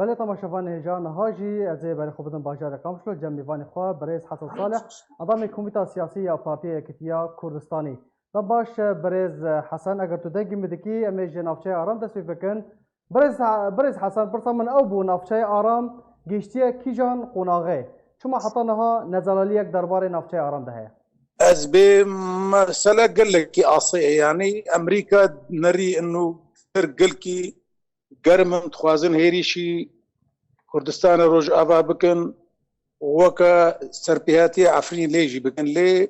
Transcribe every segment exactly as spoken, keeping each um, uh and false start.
Belê temaşevanê hêja niha jî ez ê berê xwe bidim bajarê Qamişlo cem mêvanê xwe birêz Hesen Salih, endamê Komîta Siyasî ya Partiya Yekîtiya Kurdistanî. Da baş birêz Hesen, eger tu dengê min dikî, em ê ji navçeya Aram dest pê bikin. Birêz, birêz Hesen, pirsa min ew bû, navçeya Aram gihiştiye kîjan qonaxê? Çima heta niha nezelaliyek derbarê navçeya Aram de heye? Ez bê mesele gelekî asê ye. Yanî Amerîka nerî inu tir gelkî germ in, dixwazin hêrîşî Kurdistana Rojava bikin, weke serpêhatiya Efrînê lê jî bikin. Lê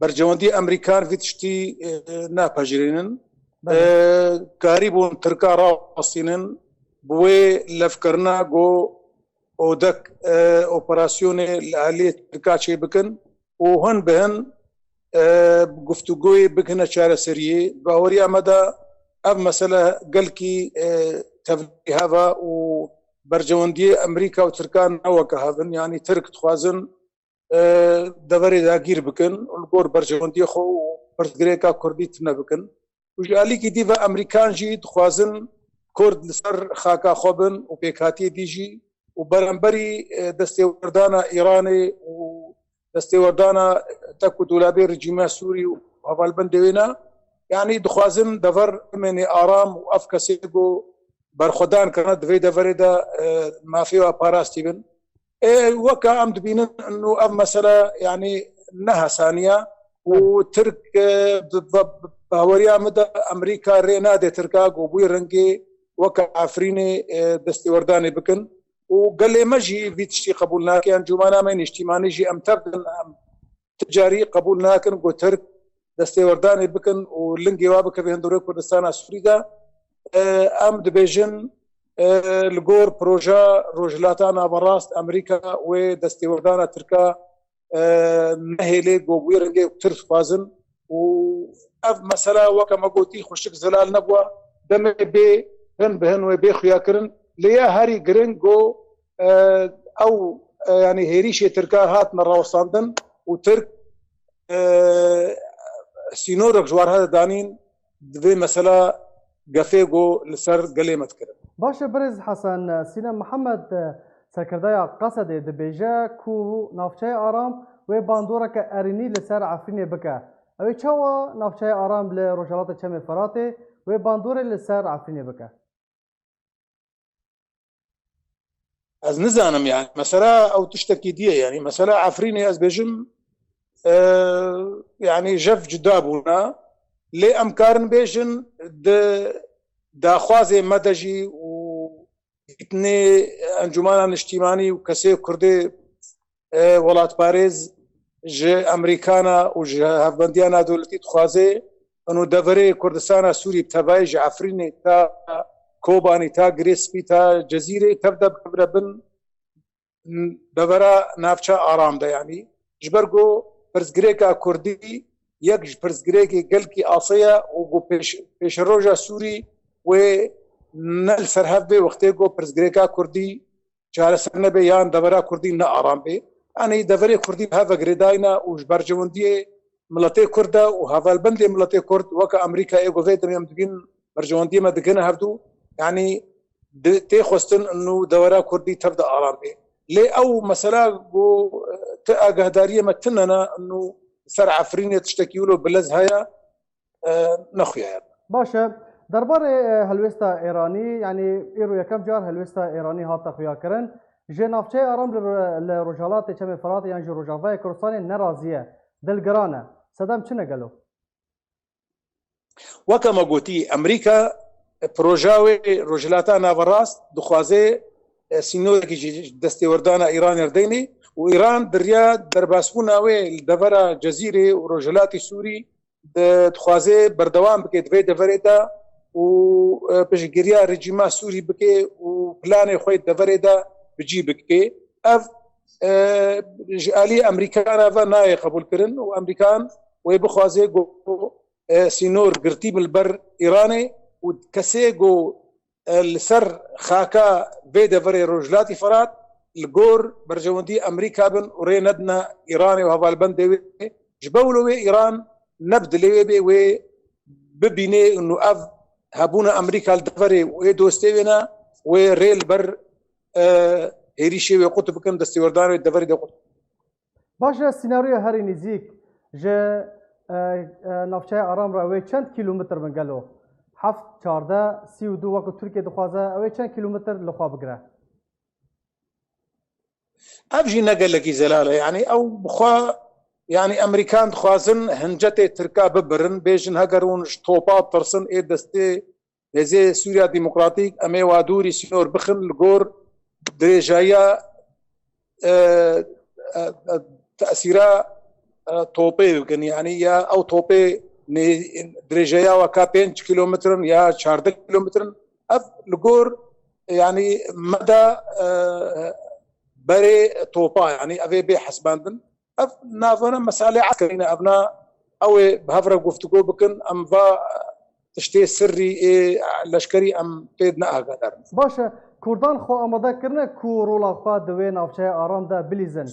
bercewendî Amerîkan vî tiştî, e, napejirînin. E, karîbûn Tirka rawestînin, bi wê levkirina ku odek, e, operasyonê li aliyê Tirka çêbikin û hin bi hin, e, guftûgoyê bigihine çareseriyê. Baweriya me de ev mesele gelkî, e, tevlî hev e û bercewendiyê Amerîka û Tirkan ne weke hev in. Yanî Tirk dixwazin, e, deverê dagîr bikin û li gor bercewendiyê xwe û pirsgirêka Kurdî tune bikin. Û ji alîkî dî ve Amerîkan jî dixwazin Kurd li ser xaka xwe bin û pêkhatiyê dî jî û beramberî, e, destêwerdana Îranê û destêwerdana tek û dolabê rejîma Sûrî û hevalbendê wê ne, yanî dixwazin dever bimênê aram û ev kesê ku berxwedan kirine di vê deverê de, e, mafê wa parastî bin. Ê, weke em dibînin û ev mesele, yanî, ne hesanî ye û Tirk, e, bi, bi, bi baweriya min de Amerîka rê nade Tirka ku bi wî rengê weke Efrînê, e, destêwerdanê bikin û gelê me jî vî tiştî qebûl nake. Encûmena me Nîştîmanî jî em tev din, em ti carî qebûl nakin ku Tirk destêwerdanê bikin û lingê wa bikeve hundirê Kurdistana Sûrî de. E, em dibêjin, e, li gor proja Rojhilata Naverast Amerîka wê destêwerdana Tirka, e, nehêlê ku wê rengê Tirk dixwazin û ev mesela weke me gotî xweşik zelal nebûwa, demê bê hin bi hin wê bê xuyakirin. Lê ya herî giring ku, e, ew, e, yanî hêrîşê Tirka hatine rawestandin û Tirk, e, sînorek ji war hede danîn, divê mesela gefê ku li ser gelê me dikirin. Baş e, birêz Hesen, Sînem Mihemed, e, serkirdaya Qesedê dibêje ku navçeya Aram wê bandoreke erênî li ser Efrînê bike. Ew ê çawa navçeya Aram li rojhilatê Çemê Firatê wê bandorê li ser Efrînê bike? Ez nizanim, yani, mesela ew tiştekî diye, yani, mesela Efrînê ez bêjim, e, yani, jev cuda bûna, lê em karin bêjin di daxwazê me de jî û dîtinê Encûmena Niştîmanî û kesê Kurdê, e, welatparêz ji Amerîkana û ji hevbendiya nadewletî dixwaze û deverê Kurdistana Sûrî bi tevayî ji Efrînê ta Kobanî, ta Girê Spî, ta Cezîrê tev de bikevre bin devera navça aram de, yanî ji ber ku pirsgirêka Kurdî yek ji pirsgirêkê gelkî asê ye û ku pêş-, pêşeroja Sûrî wê ne li ser hev bê wextê ku pirsgirêka Kurdî çareser nebe yan devera Kurdî ne aram bê. Yanî deverê Kurdî bi hev ve girêdayî ne û ji bercewendiyê miletê Kurd de û hevalbendê miletê Kurd weke Amerîka ê ku vê demê em dibînin bercewendiyê me digihine hevdû, yanî di-, tê xwestin û dewera Kurdî tev de aram bê. Lê ew mesela ku, e, ti agahdariyê me tune ne û ser Efrînê tiştekî wilo bilez heye, e, nexuyaye. Baş e. Derbarê, e, helwêsta Êranî, yanî îro yekem car helwêsta Êranî hate xuyakirin. Ji navçeyê Aram li ro-, li rojhelatê Çemê Firatê yan jî Rojavayê Kurdistanê nerazî ye. Dilgiran e. Sedem çi ne gelo? Weke me gotî, Amerîka, e, proja wê Rojhilata Naverast dixwaze, e, sînorekî ji destêwerdana Îranê re deynê û Îran bi riya derbasbûna wê li devera Cezîrê û Rojhilatê Sûrî di-, dixwaze berdewam bike di vê deverê de û, e, piştgiriya rejîma Sûrî bike û planê xwe di deverê de bi cî bike. Ev, e, ji alî Amerîkana ve nayê qebûlkirin û Amerîkan wê bixwaze ku, e, sînor girtî bin li ber Îranê û kesê ku e, li ser xaka vê deverê Rojhilatî Firat li gor berjewendî Amerîka bin û rê nedine Îranê û hevalbendê wê. Ji ber wilo wê Îran ne bi dilê wê bê wê bibînê û ev hebûna Amerîka li deverê û ê dostê wê ne wê rê li ber e, hêrîşê wê qut bikin, destêwerdanê wê deverê de qut. Baş e, sînaryoya herî nêzîk ji e, e, navçeya Aram re wê çend kîlometr bin gelo? Heft, çardeh, sî û du wekî Tirkiye dixwaze, ew ê çend kîlometr li xwe bigire? Ev jî ne gelekî zelal e. Yanî ew bi xwe, yanî Emerîkan dixwazin hincetê Tirka bibirin, bêjin heger hûn ji topa tirsin, ê destê hêzê Sûriya Demokratîk, em ê wa dûrî sînor bixin li gor dirêjayiya, e, e, e, tesîra, e, topê bikin. Yanî ya ew topê nê-, dirêjeya weka pênc kîlometrin ya çardeh kîlometrin. Ev li gor, yanî meda, e, berê topa, yanî ev ê bê hesbandin. Ev navana mesale eskerî ne, ev na ew ê bi hev re guftûgo bikin, em va tiştê sirrî ê leşkerî em pê ne agahdar in. Baş e, Kurdan xwe amade kirine ku rola xwe di wê navçeya Aram de bilîzin?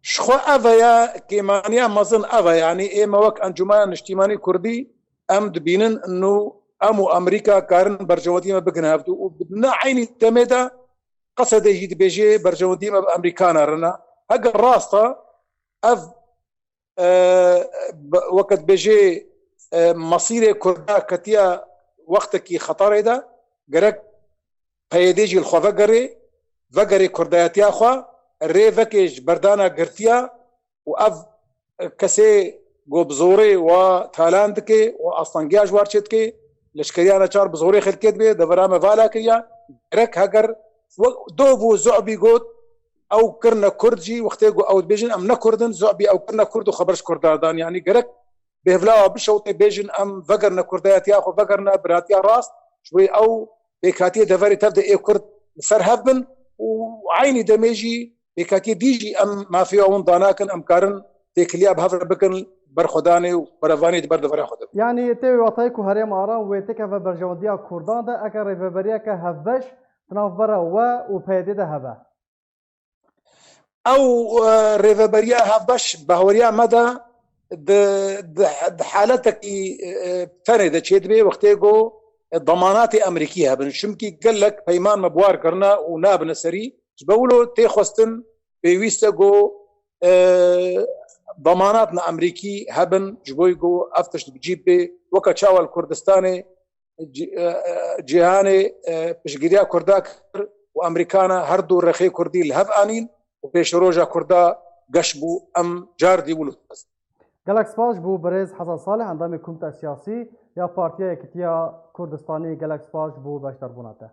Ji xwe ev e ya kêmaniya mezin ev e, yanî ê me wek Encûmena Niştîmanî Kurdî em dibînin nû em û Amerîka karin berjewendî me bigihine hevdû û bi ne eynî demê de Qesedê jî dibêje berjewendî me bi Amerîkana re ne. Heger rast e, ev, e, bi-, weke dibêje, e, mesîrê Kurda ketiya wextekî xeterê de, gerek P Y D jî li xwe vegerê, vegerê kurdayetiya xwe, rê veke ji berdana girtiya û ev kesê ku bi zorê wa talan dike û astengiya ji war çêdike, leşkeriya neçar bi zorê xelkê dibe, devera me vala kiriya, gerek heger we-, dov û zu'bî got, ew kirine kurd jî, wextê ku ew dibêjin em ne kurd in, zu'bî ew kirine kurd û xeber ji kurda dan. Yanî gerek bêhvla wa bişewtê, bêjin em vegerine kurdayetiya xwe, vegerine biratiya rast, ji bo ew pêkhatiyê deverê tev de ê kurd li ser hev bin û eynî demê jî pêkhatiyê dî jî em mafê wan danakin, em karin têkiliya bi hev re bikin, berxwedanê û berevanê di ber devera xwe de. Yanî tê wê watayê ku Herêma Aram wê têkeve berjewendiya Kurdan de, eke rêveberiyeke hevbeş di navbera we û P Y D de hebe? Ew, e, rêveberiya hevbeş, bahweriya me de di, di, di haletekî, e, tenê de çêdibe, wextê ku, e, demanatê Amerîkî hebin. Çimkî gelek peyman me bi war kirine û nabine serî. Ji ber wilo tê xwestin, pêwîst e ku, e, demanatna Amerîkî hebin, ji bo ku ev tişt bi cî bê, weke çawa li Kurdistanê ci-, e, e, cîhanê, e, piştgiriya Kurda kir û Amerîkana her du rexê Kurdî li hev anîn û pêşeroja Kurda geş bû. Em car dî wilo dixwazin. Gelek spas ji bo birêz Hesen Salih, endamê Komîteya Siyasî ya Partiya Yekîtiya Kurdistanê. Gelek spas ji bo beşdarbûna te.